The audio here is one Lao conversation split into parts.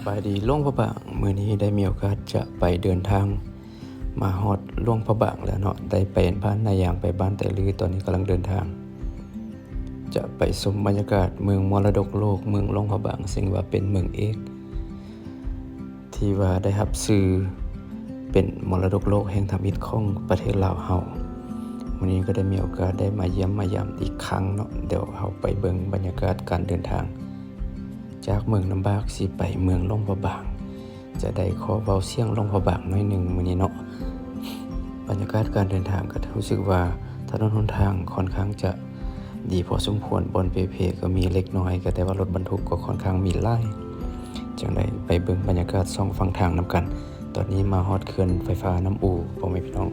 ສະບາຍດີຫຼວງພະບາງ, ມື້ນີ້ໄດ້ມີໂອກາດຈະໄປເດີນທາງ ມາຮອດຫຼວງພະບາງແລ້ວເນາະ, ໄດ້ໄປບ້ານນາຍາງ ໄປບ້ານໄຕລື, ຕອນນີ້ກຳລັງເດີນທາງ ຈະໄປຊົມບັນຍາກາດເມືອງມໍລະດົກໂລກ ເມືອງຫຼວງພະບາງ, ເຊິ່ງວ່າເປັນເມືອງເອກ ທີ່ວ່າໄດ້ຮັບຊື່ເປັນມໍລະດົກໂລກແຫ່ງທຳອິດຂອງປະເທດລາວເຮົາ. ມື້ນີ້ກໍໄດ້ມີໂອກາດໄດ້ມາຢ້ຽມມາຢາມອີກຄັ້ງເນາະ, ດຽວເຮົາໄປເບິ່ງບັນຍາກາດການເດີນທາງ ຈາກເມືອງນ້ຳບາກຊິໄປເມືອງຫຼວງພະບາງ, ຈະໄດ້ຂໍເວົ້າສຽງຫຼວງພະບາງໜ້ອຍໜຶ່ງມື້ນີ້ເນາະ. ບັນຍາກາດການເດີນທາງກໍຮູ້ສຶກວ່າຖະໜົນຫົນທາງຄ່ອນຂ້າງຈະດີພໍສົມຄວນ, ບ່ອນເປ່ເພກໍມີເລັກນ້ອຍ, ກໍແຕ່ວ່າລົດບັນທຸກກໍຄ່ອນຂ້າງມີຫຼາຍ. ຈັ່ງໃດໄປເບິ່ງບັນຍາກາດສອງຝັ່ງທາງນຳກັນ. ຕອນນີ້ມາຮອດເຂື່ອນໄຟຟ້ານ້ຳອູ ພໍ່ແມ່ພີ່ນ້ອງ.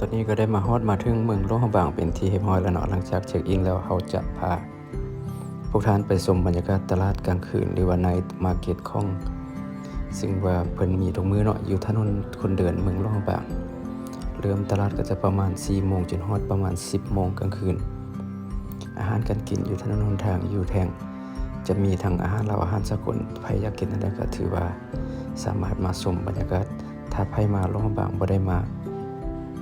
ຕອນນີ້ກໍໄດ້ມາຮອດມາເຖິງເມືອງຫຼວງພະບາງເປັນທີ່ຮຽບຮ້ອຍແລ້ວເນາະ. ຫຼັງຈາກເຊັກອິນແລ້ວ ເຮົາຈະພາພວກທ່ານໄປຊົມບັນຍາກາດຕະຫຼາດກາງຄືນ ຫຼືວ່າ Night Market ຂອງ ເຊິ່ງວ່າເພິ່ນມີທຸກມື້ເນາະ ຢູ່ຖະໜົນຄົນເດີນເມືອງຫຼວງພະບາງ. ເລີ່ມຕະຫຼາດກໍຈະປະມານສີ່ໂມງ ຈົນຮອດປະມານສິບໂມງກາງຄືນ. ອາຫານການກິນຢູ່ຖະໜົນຫົນທາງ ຢູ່ແທ່ງ ຈະມີທັງອາຫານລາວ ອາຫານສາກົນ, ໃຜຢາກກິນອັນໃດກໍຖືວ່າສາມາດມາຊົມບັນຍາກາດ. ຖ້າໃຜມາຫຼວງພະບາງບໍ່ໄດ້ມາ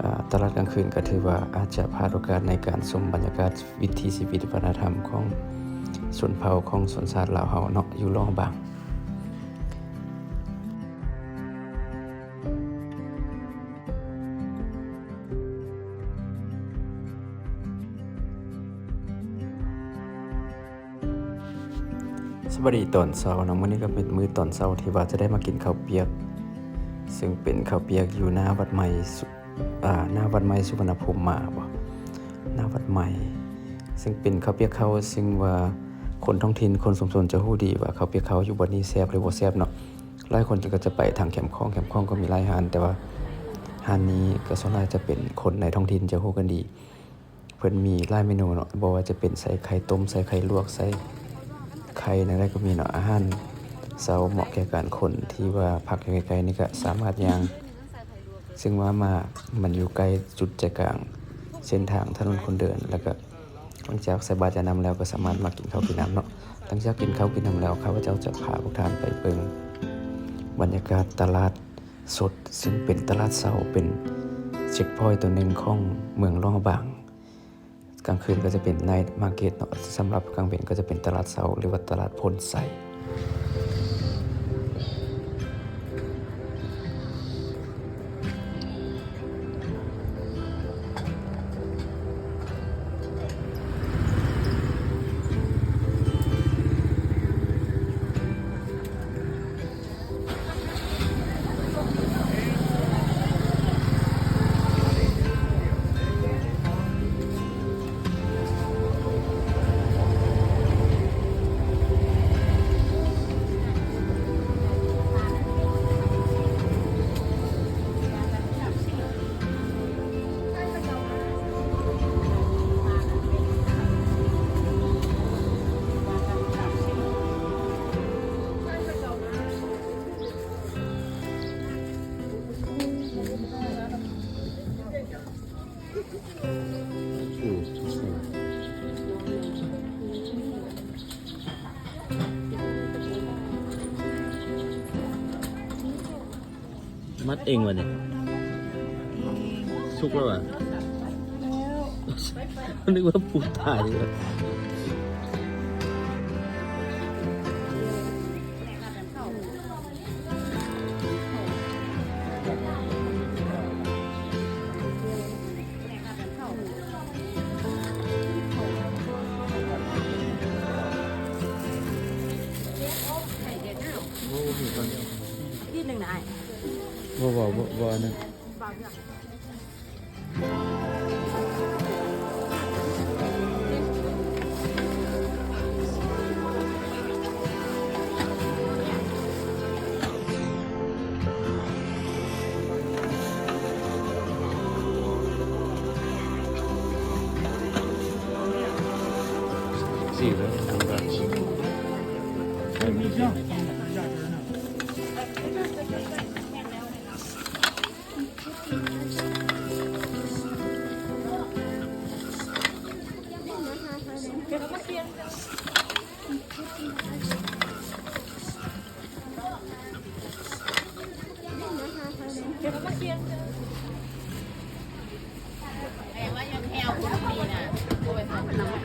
ເອີ ຕະຫຼາດກາງຄືນ ກໍຖືວ່າອາດຈະພາດໂອກາດໃນການຊົມບັນຍາກາດວິຖີຊີວິດວັດທະນະທຳຂອງຊົນເຜົ່າຂອງຊົນຊາດລາວເຮົາເນາະ ຢູ່ຫຼວງພະບາງ. ສະບາຍດີຕອນເຊົ້າເນາະ, ມື້ນີ້ກໍເປັນມື້ຕອນເຊົ້າທີ່ວ່າຈະໄດ້ມາກິນເຂົ້າປຽກ ເຊິ່ງເປັນເຂົ້າປຽກຢູ່ໜ້າວັດໃໝ່ ອາ ໜ້າວັດໃໝ່ສຸວັນນະພູມມາບໍ ໜ້າວັດໃໝ່ ເຊິ່ງເປັນເຂົ້າປຽກເຂົ້າ ເຊິ່ງວ່າຄົນທ້ອງຖິ່ນ ຄົນຊຸມຊົນຈະຮູ້ດີວ່າເຂົ້າປຽກເຂົ້າຢູ່ບ່ອນນີ້ແຊບ ຫຼື ບໍ່ແຊບເນາະ. ຫຼາຍຄົນກໍຈະໄປທາງແຄມຂອງ, ແຄມຂອງກໍມີຫຼາຍຮ້ານ ແຕ່ວ່າຮ້ານນີ້ກໍສ່ວນຫຼາຍຈະເປັນຄົນໃນທ້ອງຖິ່ນຈະຮູ້ກັນດີ. ເພິ່ນມີຫຼາຍເມນູເນາະ, ບໍ່ວ່າຈະເປັນໃສ່ໄຂ່ຕົ້ມ, ໃສ່ໄຂ່ລວກ, ໃສ່ໄຂ່ແນວໃດກໍມີເນາະ. ອາຫານເຊົ້າເໝາະແກ່ການຄົນທີ່ວ່າພັກຢູ່ໃກ້ໆນີ້ກໍສາມາດຍ່າງ, ເຊິ່ງວ່າມາ ມັນຢູ່ໃກ້ຈຸດໃຈກາງເສັ້ນທາງຖະໜົນຄົນເດີນ ແລ້ວກໍ ຫຼັງຈາກໃສ່ບາດຢານ້ຳແລ້ວ ກໍສາມາດມາກິນເຂົ້າກິນນ້ຳເນາະ. ຫຼັງຈາກກິນເຂົ້າກິນນ້ຳແລ້ວ ຂ້າພະເຈົ້າຈະພາພວກທ່ານໄປເບິ່ງບັນຍາກາດຕະຫຼາດສົດ ເຊິ່ງເປັນຕະຫຼາດເຊົ້າ ເປັນເຊັກພອຍຕົວໜຶ່ງຂອງເມືອງຫຼວງພະບາງ. ກາງຄືນກໍຈະເປັນ Night Market ເນາະ, ສຳລັບກາງເວັນກໍຈະເປັນຕະຫຼາດເຊົ້າ ຫຼືວ່າຕະຫຼາດໂພນໄຊ. ມັດເອງວະນີ້? ສຸກແລ້ວຫວາ? ແລ້ວ ນຶກວ່າປູກຕາຍຢູ່. ໂອ້ ມີຕອນດຽວ. ບໍ່ ບໍ່ ບໍ່ ບໍ່ອັນນັ້ນ.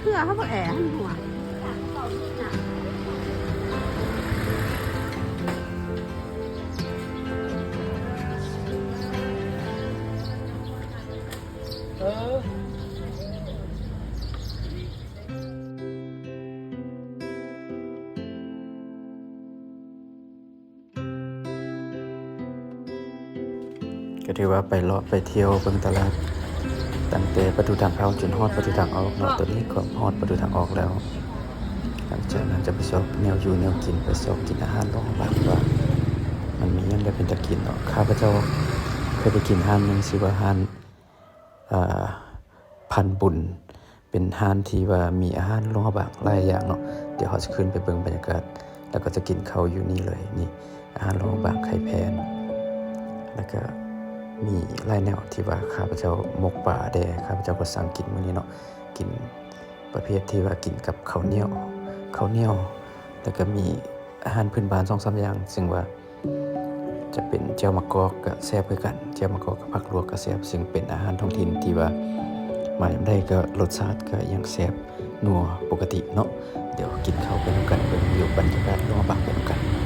ເພື່ອເຮົາບໍ່ແອຫັ້ນຫົວ. ກໍຖືວ່າໄປເລາະໄປທ່ຽວເບິ່ງຕະຫຼາດ ຕັ້ງແຕ່ປະຕູທາງເຂົ້າຈົນຮອດປະຕູທາງອອກເນາະ. ຕອນນີ້ກໍຮອດປະຕູທາງອອກແລ້ວ. ຫຼັງຈາກນັ້ນຈະໄປຊອກແນວຢູ່ແນວກິນ ໄປຊອກກິນອາຫານຫຼວງພະບາງວ່າມັນມີຫຍັງໄດ້ເປັນຕາກິນເນາະ. ຂ້າພະເຈົ້າເຄີຍໄປກິນຮ້ານໜຶ່ງ ຊື່ວ່າຮ້ານ ເອີ ພັນບຸນ ເປັນຮ້ານທີ່ວ່າມີອາຫານຫຼວງພະບາງຫຼາຍຢ່າງເນາະ. ດຽວເຮົາຈະຂຶ້ນໄປເບິ່ງບັນຍາກາດ ແລ້ວກໍຈະກິນເຂົ້າຢູ່ນີ້ເລີຍ. ນີ້ ອາຫານຫຼວງພະບາງໄຂ່ແຜ່ນ ແລ້ວກໍມີຫຼາຍແນວທີ່ວ່າຂ້າພະເຈົ້າໝົກປາແດ່ ຂ້າພະເຈົ້າກໍສັ່ງກິນມື້ນີ້ເນາະ. ກິນປະເພດທີ່ວ່າກິນກັບເຂົ້າໜຽວ ເຂົ້າໜຽວ ແລ້ວກໍມີອາຫານພື້ນບ້ານສອງສາມຢ່າງ ເຊິ່ງວ່າ ຈະເປັນແຈ່ວໝາກກອກກໍແຊບຄືກັນ ແຈ່ວໝາກອກກັບຜັກລວກກໍແຊບ ເຊິ່ງເປັນອາຫານທ້ອງຖິ່ນທີ່ວ່າມາຍາມໃດກໍລົດຊາດກໍຍັງແຊບນົວປົກກະຕິເນາະ. ດຽວກິນເຂົ້າໄປນຳກັນ ເບິ່ງວິວບັນຍາກາດຫຼວງພະບາງໄປນຳກັນ.